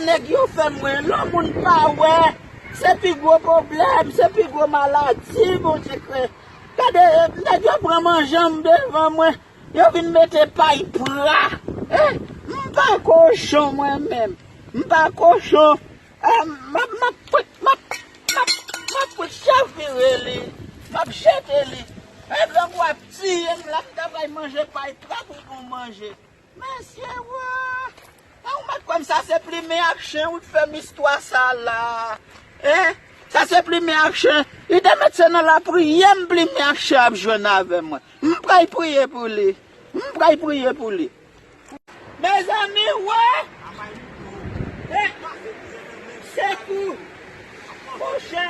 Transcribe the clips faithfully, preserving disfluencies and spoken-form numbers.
Nèg yo fè m rele, moun pa wè. Se pi gwo pwoblèm, se pi gwo maladi, Bondye kreye. Gade, nèg yo pran manje m devan mwen. Yo vin mete pay pra. Eh, m pa kochon mwen menm. M pa kochon. Eh, m ap, m ap, m ap, m ap, m ap chavire li. M ap jete li. Eh, grangou ap tiye m la, m ta pral manje pay pra pou pou manje. Mesye, wè! An, ou mèt kwè m, sa se plimen ak chen ou t fè m istwa sa la. Hein? Sa se plimen ak chen. Li te mèt se nan lapriyè m plimen ak chen ap jwenn avè mwen. M pral priye pou li. M pral priye pou li. Mezanmi, wè! Eh! Sekou! Monchè!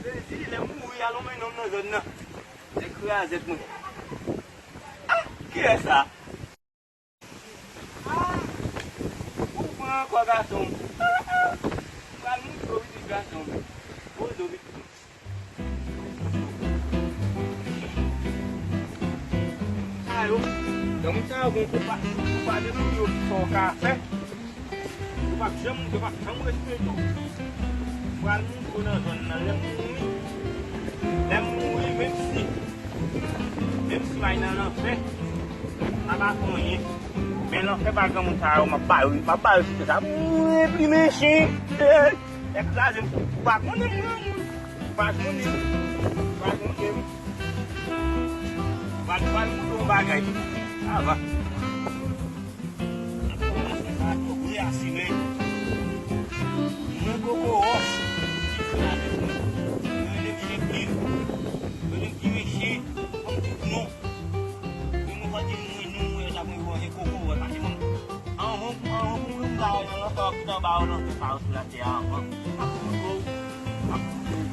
Plezi, lè m mouri, al lonmen non m nan zòn nan. Nèg krazèt mwen. Ah, kiyès sa? Ah, ou pran ankò gason m. Ah, ah. M pral moutre w pitit gason m. Poze w pitit. Sa yo, granmoun sa yo gen yon konpa, konpa de moun yo ki fè w ka fè. Yo p ap janm, yo p ap janm respekte w. M pral moutre w nan zòn nan. Lè m mouri, lè m mouri, menm si, menm si m al nan lanfè, sa pa fè anyen. Men lanfè pa granmoun sa yo, m ap ba yo, m ap ba yo chita sa. Mouri, plimen chen. Nèg kraze m. Ou pa konnen m, non. Ou pa konnen m. Ou pa konnen m. Ou pa, ou pa konnen yon bagay. Sa va. Sa tou vre a simen. Mwen koko wòch. Mwen rele m Jen Plim. Mwen rele m Jen Plim. Mwen rele m Jen Plim. Mwen rele m Jen Plim. Mwen pa di mwen non, mwen ta mwen wè koko wè pase mwen. Anvan, anvan pou mwen ba yo nan lanfè, w ap kite anba yo nan fè sa yo sou latè a anvan. M ap montre w, m ap montre w.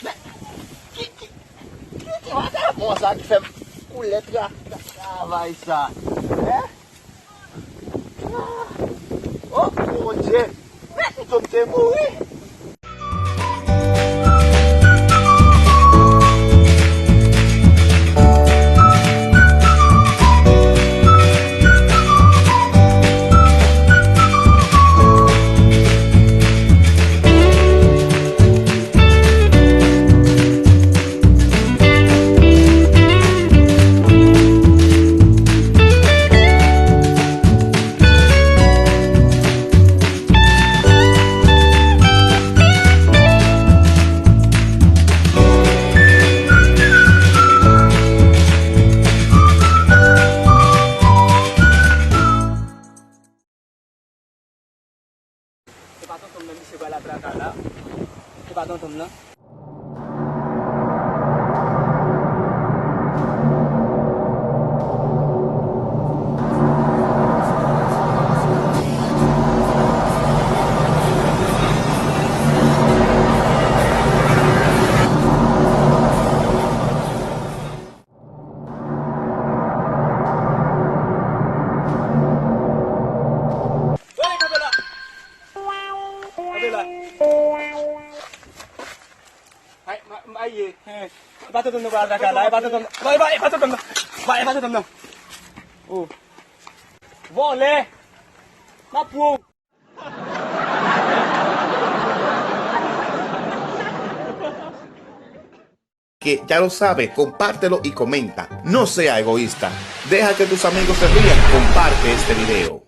Men, ki, ki, ki, ki vakabon sa ki fè koulè tra, tra, travay sa? Hein? Ah! Oh, Bondye! Men, pito m te mouri! nan. Hey, kanpe la! Kanpe la! Ay, ma, ma, ye. Hey, e pa tonton nan pral atake la, e pa tonton, e pa, e pa, e pa tonton nan. E pa, e pa tonton nan. Oh. Vòlè! M ap pran w. Que ya lo sabe, compártelo y comenta. No sea egoísta. Deja que tus amigos se rían. Comparte este video.